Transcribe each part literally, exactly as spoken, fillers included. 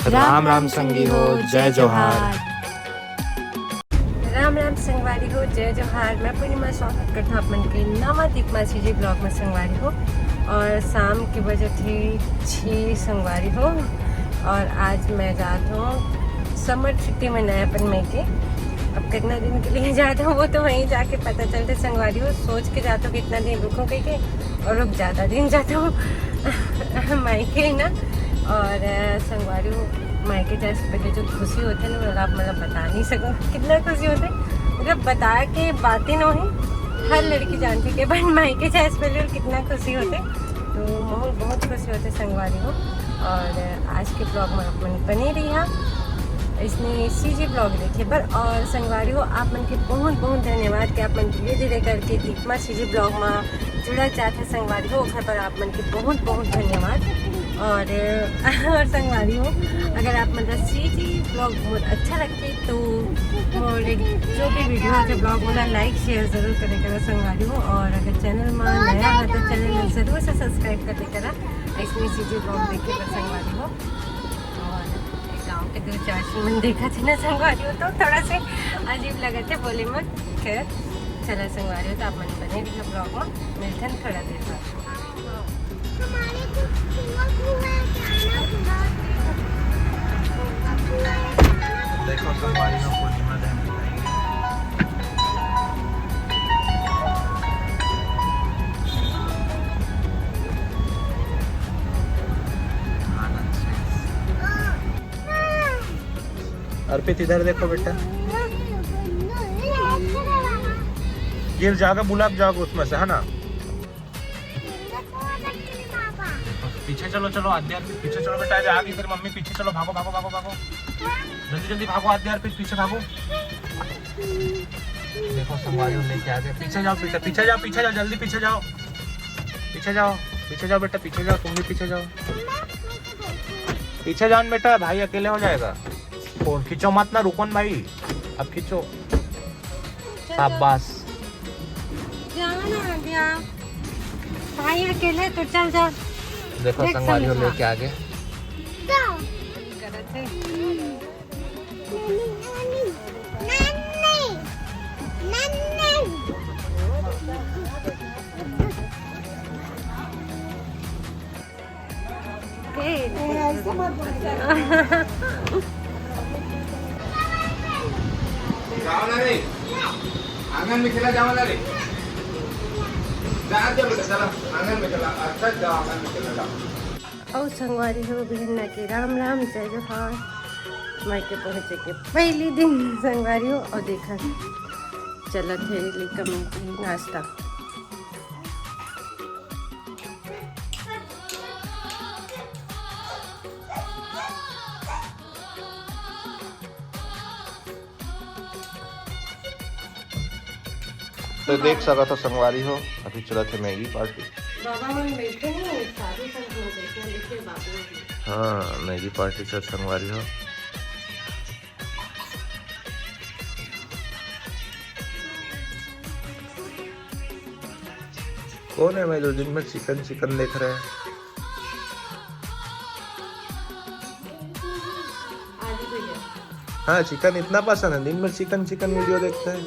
राम राम संगी हो, जय जोहार। राम राम संगवारी हो, जय जोहार। मैं पूर्णिमा स्वागत करता हूँ अपन के नवा दीपमा सीजी ब्लॉग में संगवारी हो। और शाम के बजे थे छः संगवारी हो। और आज मैं जात हूँ समर छुट्टी में नया अपन मई के। अब कितना दिन के लिए जाता हूँ वो तो वहीं जाके पता चलते संगवारी हो। सोच के जाता हूँ कितना दिन रुकूँ कह के, और रुक जाता दिन जाता हूँ मायके ना। और अ, संगवारी हो, मायके जाए से पहले जो खुशी होते ना, मतलब आप मतलब बता नहीं सको कितना खुशी होते। मतलब बता के बातें नहीं, हर लड़की जानती है कि बहन मायके जाए से पहले कितना खुशी होते। तो माहौल बहुत खुशी होते संगवारी हो। और अ, आज के ब्लॉग में आप मन बने रही इसने सीजी ब्लॉग देखे बर। और संगवारी हो, आप मन के बहुत बहुत धन्यवाद कि आप मन धीरे धीरे करके दीपमा सीजी ब्लॉग में जुड़ा जात है संगवारी हो, ओखर पर आप मन के बहुत बहुत धन्यवाद। और और संगवारी हो, अगर आप मन सीजी ब्लॉग बहुत अच्छा लगते तो मोर एक जो भी वीडियो है ब्लॉग वाला लाइक शेयर जरूर करे करो संगवारी हो। और अगर चैनल में नया है तो चैनल में जरूर से सब्सक्राइब कर दे करा। इसने सीजी ब्लॉग देखे बर संगवारी हो। और गांव के दो चार झन मन देखा थे ना संगवारी हो, तो थोड़ा से अजीब लगा थे बोले में। खैर, चला संगवारी हो, तो आप मन बने रहिए ब्लॉग में, मिलते हैं थोड़ा देर बाद। हमारे कुछ हुआ हुआ है, क्या ना हुआ। देखो संगवारी हो, पूर्णिमा दहन बताएंगे। आनंद से। अर्पित, इधर देखो बेटा। गिर जाएगा, बुला जाओगे उसमें से, है ना? पीछे चलो, चलो, आद्या, पीछे चलो बेटा, आगे तेरी मम्मी, पीछे चलो, भागो, भागो, भागो, भागो, जल्दी, जल्दी भागो, आद्या, पीछे, पीछे भागो। देखो, संगवारी हो लेके आ गए। पीछे जाओ, पीछे, पीछे जाओ, पीछे जाओ, जल्दी पीछे जाओ, पीछे जाओ, पीछे जाओ बेटा, पीछे जाओ, तुम भी पीछे जाओ, पीछे जाओ ना बेटा, भाई अकेले हो जाएगा। फोन खींचो मत ना, रुको ना भाई, अब खींचो। शाबाश। जाओ ना आद्या, भाई अकेले तो चल जा। देखो, देख संगवारी हो समझा। लेके आ गए। करत है। ए, ऐसे मत बोल। जाओ ना रे, आंगन में खेला जाओ ना रे। जा, चलो, चलो, आंगन में चला। अच्छा, जाओ, आंगन में खेला जाओ। अउ संगवारी हो, बिहन्ना के राम राम, जय जोहार। मायके पहुँचे के पहली दिन संगवारी हो, अउ देखा चलत है लइका मन के नाश्ता। तो देख सकत हो संगवारी हो, अभी चलत है मैगी पार्टी। बाबा मन बैठे हैं, साधु संत मन बैठे हैं, देखिए बाबू जी। हाँ, मैगी पार्टी चलत संगवारी हो। कौन है भाई जो दिन भर चिकन चिकन देख रहे हैं? आदि भैया। हाँ, चिकन इतना पसंद है, दिन भर चिकन चिकन वीडियो देखते हैं।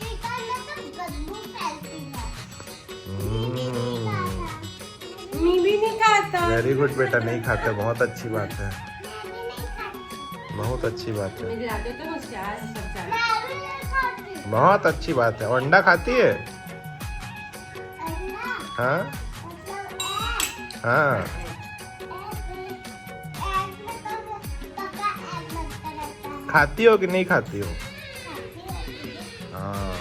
चिकन में तो बदबू फैलती है। हम्म। मैं भी नहीं खाता। वेरी गुड बेटा, नहीं खाते, बहुत अच्छी बात है, बहुत अच्छी बात है। मेरी आदत है, बस क्या है, सब जानते हैं। बहुत अच्छी बात है। अंडा खाती है? हाँ, हाँ। खाती हो कि नहीं खाती हो? हाँ,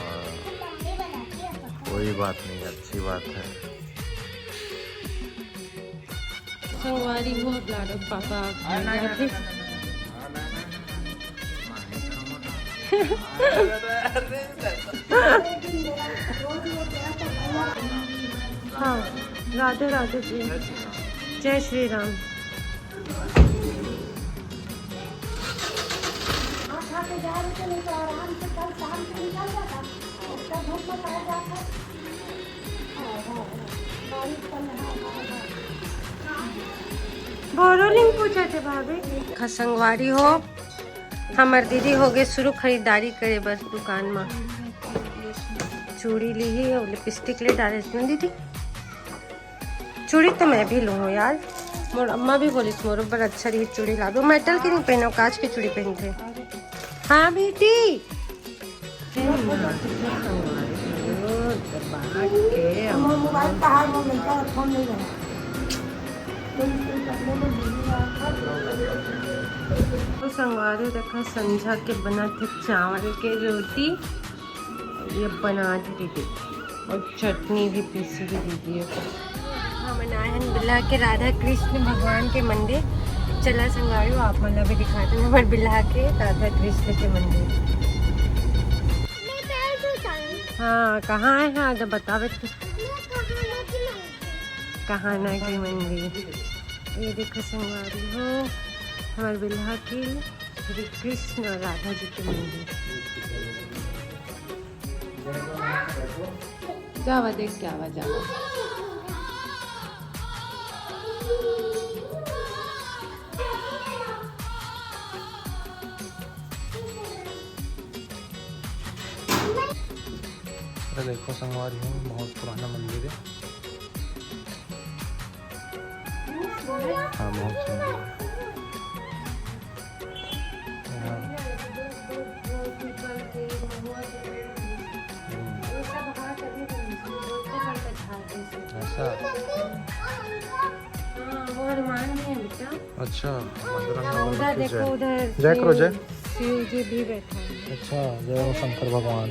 कोई बात नहीं, अच्छी बात है। संगवारी हो, लाडो पापा आ गए थे। हाँ, राधे राधे जी, जय श्री राम। बोरो नहीं पूछा थे भाभी। खा संगवारी हो, हमर दीदी हो गए शुरू खरीदारी करे बर दुकान में। चूड़ी ली ही और लिपस्टिक ले डाले इसमें दीदी। चूड़ी तो मैं भी लूँ यार, मोर अम्मा भी बोलिस मोर ऊपर अच्छा रही चूड़ी ला दो। मेटल की नहीं पहनो, कांच की चूड़ी पहनते। हाँ बेटी। तो संगवारी देखा संझा के बना थे चावल के रोटी, ये बना दी दीदी और चटनी भी पीसी भी दीदी है। हमन आए हन बिल्हा के राधा कृष्ण भगवान के मंदिर। चला संगवारी हो, आप मन ला भी दिखाते हैं हमर बिल्हा के राधा कृष्ण के मंदिर। हाँ, कहाँ है? हाँ, जब बतावे तो। कहाना की मंदिर। ये देखो संगवारी हो, हमर बिल्हा के श्री कृष्ण और राधा जी के मंदिर। जावा देख के आवा, जावा। अरे देखो संगवारी हो, बहुत पुराना मंदिर है। हाँ, बहुत सुंदर है। यहाँ। हम्म। ऐसा। हाँ, वो हनुमान जी हैं बेटा। अच्छा, मंदिर में उधर देखो, उधर जय करो, जय। शिव जी भी बैठा है। अच्छा, जय हो शंकर भगवान।